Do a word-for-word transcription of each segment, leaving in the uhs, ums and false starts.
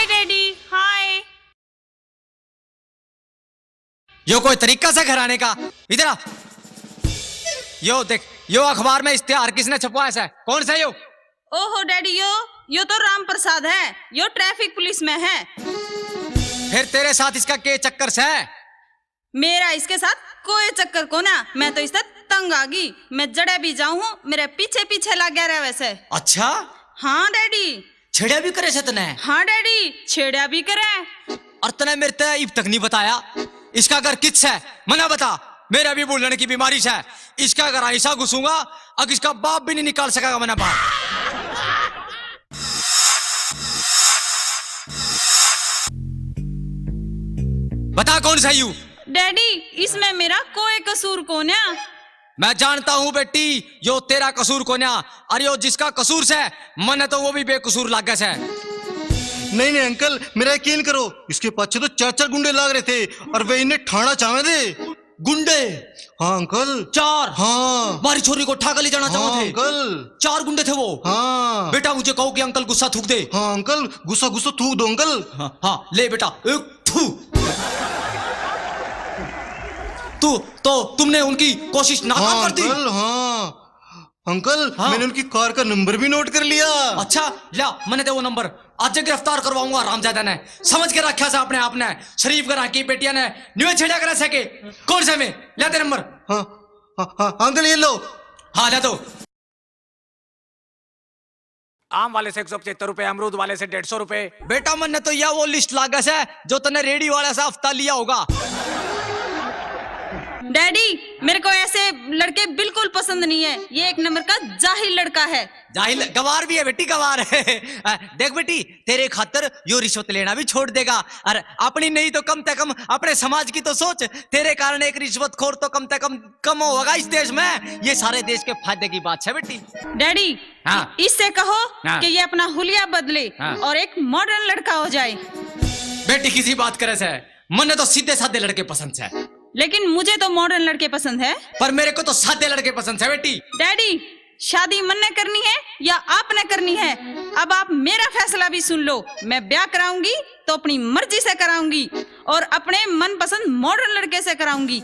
डैडी, हाय। यो कोई तरीका से घर आने का? इधर आ। यो देख, यो अखबार में इश्तेहार किसने छपवाया से? कौन सा यो? ओहो डैडी, यो, यो तो राम प्रसाद है, यो ट्रैफिक पुलिस में है। फिर तेरे साथ इसका के चक्कर से? मेरा इसके साथ कोई चक्कर कोना, मैं तो इससे तंग आ गई। मैं जड़े भी जाऊं हूँ, मेरे पीछे पीछे लाग्या रहवे से। अच्छा? हाँ डैडी। छेड़िया भी करे से तने? हाँ डैडी, छेड़िया भी करे। और तने मेरे ते इब तक नहीं बताया। इसका घर कित से? मना बता। मेरा भी भूलने की बीमारी से। इसका घर ऐसा घुसूंगा, अग इसका बाप भी नहीं निकाल सकेगा मना बाहर। बता कौन सा यू? डैडी, इसमें मेरा कोई कसूर कोन्या। मैं जानता हूँ बेटी, यो तेरा कसूर कोन्या, अरे यो जिसका कसूर से, मन्ने तो वो भी बेकसूर लागे से। नहीं, नहीं अंकल, मेरा यकीन करो, इसके पाछे तो चार चार गुंडे लाग रहे थे और वे इन्हें ठाणा चाहवे थे। गुंडे? हाँ अंकल। चार? हाँ। मारी छोरी को ठा के ले जाना चाहवे थे। अंकल। चार गुंडे थे वो? हाँ। बेटा मुझे कहो कि अंकल गुस्सा थूक दे। हाँ अंकल, गुस्सा गुस्सा थूक दो अंकल। हाँ, हाँ, ले बेटा, एक थू। तू तो, तुमने उनकी कोशिश नाकाम हाँ, कर दी। अंकल, हाँ। अंकल, हाँ। मैंने उनकी कार का नंबर भी नोट कर लिया। अच्छा, ला, मन्ने दे वो नंबर। आज गिरफ्तार करवाऊंगा हरामजादा ने। समझ के रखा से अपने आप ने। शरीफ घरां की बेटियां ने न्यू छेड़ा करा सके। कौन से में? ला दे नंबर। हाँ, हाँ, हाँ, अंकल, ये लो। हाँ, ला दो। आम वाले से एक सौ पचहत्तर रुपए, अमरूद वाले से डेढ़ सौ रुपए। बेटा, मन्ने तो या वो लिस्ट लागे से जो तने रेडी वाले से हफ्ता लिया होगा। डैडी, मेरे को ऐसे लड़के बिल्कुल पसंद नहीं है। ये एक नंबर का जाहिल लड़का है। जाहिल? गवार भी है बेटी, गवार। अ, देख बेटी, तेरे खातर यो रिश्वत लेना भी छोड़ देगा। और अपनी नहीं तो कम से कम अपने समाज की तो सोच। तेरे कारण एक रिश्वतखोर तो कम से कम कम होगा इस देश में। ये सारे देश के फायदे की बात है बेटी। डैडी, हाँ। इससे कहो हाँ। कि ये अपना हुलिया बदले हाँ। और एक मॉडर्न लड़का हो जाए। बेटी किसी बात करे से, मन्ने तो सीधे साधे लड़के पसंद से। लेकिन मुझे तो मॉडर्न लड़के पसंद है। पर मेरे को तो सादे लड़के पसंद है बेटी। डैडी, शादी मन्ने करनी है या आपने करनी है? अब आप मेरा फैसला भी सुन लो। मैं ब्याह कराऊंगी तो अपनी मर्जी से कराऊंगी और अपने मनपसंद मॉडर्न लड़के से कराऊंगी।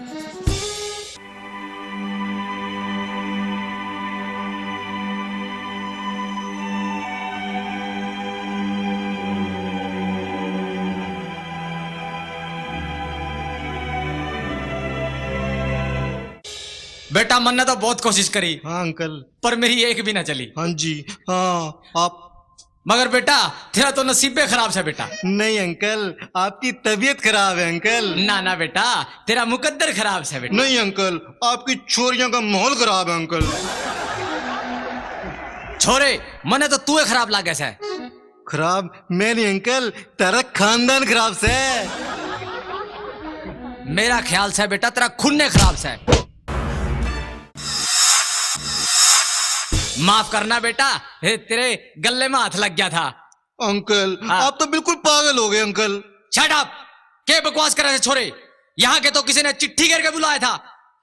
बेटा, मन्ने तो बहुत कोशिश करी, हाँ अंकल। पर मेरी एक भी ना चली। हाँ जी, हाँ, आप मगर बेटा, तेरा तो नसीबे खराब से बेटा। नहीं अंकल, आपकी तबीयत खराब है अंकल। ना ना बेटा, तेरा मुकद्दर खराब से बेटा। नहीं अंकल, आपकी छोरियां का माहौल खराब है अंकल। छोरे, मने तो तू ही खराब लागे से। खराब मैं नहीं अंकल, तेरा खानदान खराब से। मेरा ख्याल से बेटा, तेरा खून ने खराब से। माफ करना बेटा, हे, तेरे गले में हाथ लग गया था। अंकल, हाँ। आप तो बिल्कुल पागल हो गए अंकल। Shut up! के बकवास करे थे छोरे? यहाँ के तो किसी ने चिट्ठी करके बुलाया था,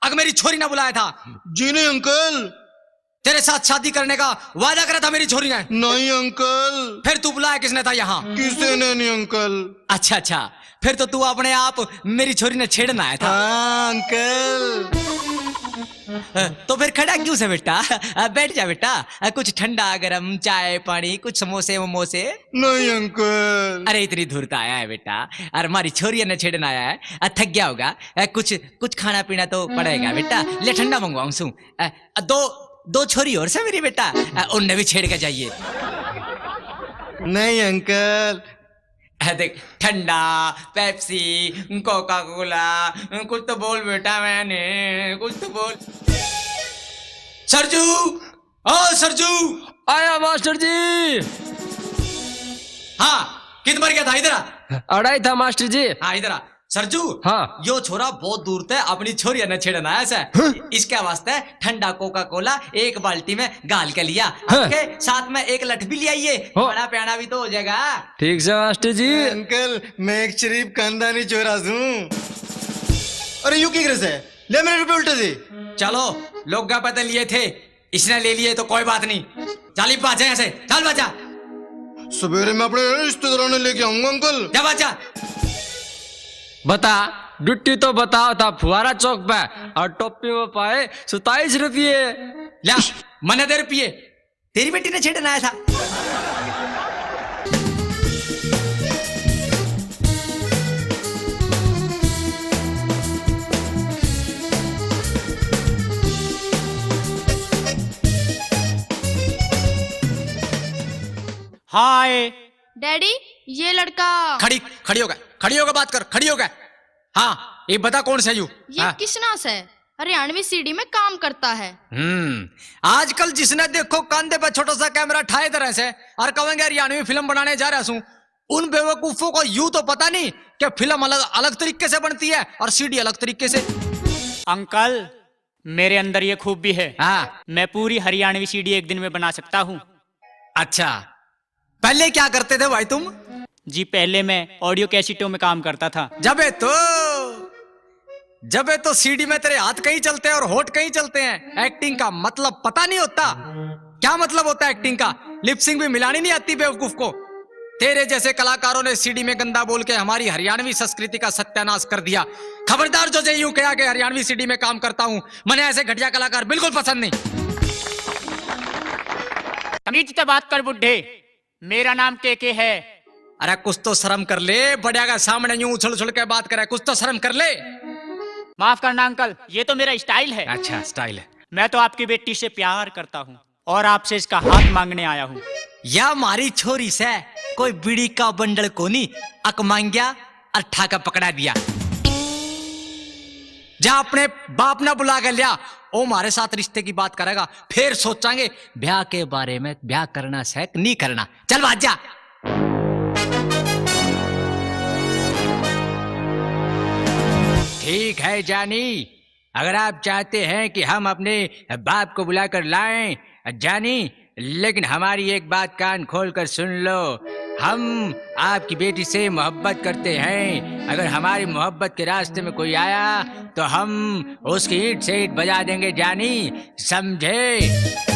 अगर मेरी छोरी ने बुलाया था। जी नहीं अंकल। तेरे साथ शादी करने का वादा करा था मेरी छोरी ने। नहीं अंकल। फिर तू बुलाया किसने था यहाँ? किसी ने नहीं अंकल। अच्छा अच्छा, फिर तो तू अपने आप मेरी छोरी ने छेड़ना आया था। हाँ अंकल। तो फिर खड़ा क्यों से बेटा? बैठ जा बेटा, कुछ ठंडा गरम चाय पानी, कुछ समोसे वमोसे। नहीं अंकल। अरे इतनी दूर तो आया है बेटा, अरे हमारी छोरी ने छेड़ना आया है, थक गया होगा, कुछ कुछ खाना पीना तो पड़ेगा बेटा। ले ठंडा मंगवाऊं सू। दो दो छोरी और से मेरी बेटा, उनने भी छेड़ के जाइए। नहीं अंकल। देख, ठंडा, पेप्सी, कोका कोला, कुछ तो बोल बेटा, मैंने कुछ तो बोल। सरजू, ओ सरजू। आया मास्टर जी। हाँ, कित मर गया था? इधर आ। अड़ाई था मास्टर जी। हाँ, इधर आ। सरजू, हाँ। यो छोरा बहुत दूर तै अपनी छोरिया ने छेड़न आया सै। हाँ? इसके वास्ते ठंडा कोका कोला एक बाल्टी में घाल के लिया। हाँ। के साथ में एक लठ भी ले आइए, हाँ। खाना पियाना भी तो हो जाएगा। ठीक से मास्टर जी। अंकल, मैं एक शरीफ खानदानी छोरा हूँ। अरे यू की करे से? ले मेरे रुपए उल्टे दे। चलो, लोगा पे तो लिए थे, इसने ले लिए तो कोई बात नहीं। चल, इब भाजा यहाँ से, चल भाजा। सवेरे मैं अपने रिश्तेदारों ने लेके आऊंगा अंकल। जा बात जा। बता, ड्यूटी तो बताओ था फुहारा चौक पे, और टोपी में पाए सताईस रुपये। ल्या, मने दे रुपये। तेरी बेटी ने छेड़न आया था। हाय। डैडी, ये लड़का। खड़ी, खड़ी होके, खड़ी होके बात कर, खड़ी होके। हाँ, ये बता कौन सा यू? ये हाँ। किसना से? हरियाणवी सीडी में काम करता है। हम्म, आजकल जिसने देखो कांधे पे छोटा सा कैमरा ठाए धरे से और कहेंगे हरियाणवी फिल्म बनाने जा रहा सूं, उन बेवकूफों को यू तो पता नहीं कि फिल्म अलग, अलग तरीके से बनती है और सीडी अलग तरीके से। अंकल, मेरे अंदर ये खूबी है। हाँ। मैं पूरी हरियाणवी सीडी एक दिन में बना सकता हूँ। अच्छा, पहले क्या करते थे भाई तुम? जी, पहले मैं ऑडियो कैसेटों में काम करता था। जबे तो, जबे तो सीडी में तेरे हाथ कहीं चलते हैं और होठ कहीं चलते हैं। एक्टिंग का मतलब पता नहीं होता। क्या मतलब होता है एक्टिंग का? लिपसिंग भी मिलानी नहीं आती बेवकूफ को। तेरे जैसे कलाकारों ने सीडी में गंदा बोल के हमारी हरियाणवी संस्कृति का सत्यानाश कर दिया। खबरदार जो जे यूं कहा कि हरियाणवी सीडी में काम करता हूं, मने ऐसे घटिया कलाकार बिल्कुल पसंद नहीं। तमीज से बात कर बुढ़े, मेरा नाम के के है। अरे कुछ तो शर्म कर ले, बड़े के सामने यूं उछल उछल के बात करे, कुछ तो शर्म कर ले। माफ करना अंकल, ये तो मेरा स्टाइल है। अच्छा, स्टाइल है। मैं तो आपकी बेटी से प्यार करता हूँ और आपसे इसका हाथ मांगने आया हूँ। या मारी छोरी से कोई बीड़ी का बंडल कोनी, अक मांग्या और ठाका पकड़ा दिया। जा अपने बाप ना बुला के लिया, ओ मारे साथ रिश्ते की बात करेगा, फिर सोचांगे ब्याह के बारे में, ब्याह करना से कि नहीं करना। चल भाग जा। ठीक है जानी, अगर आप चाहते हैं कि हम अपने बाप को बुलाकर लाएं जानी, लेकिन हमारी एक बात कान खोल कर सुन लो, हम आपकी बेटी से मोहब्बत करते हैं। अगर हमारी मोहब्बत के रास्ते में कोई आया तो हम उसकी ईंट से ईंट बजा देंगे जानी, समझे?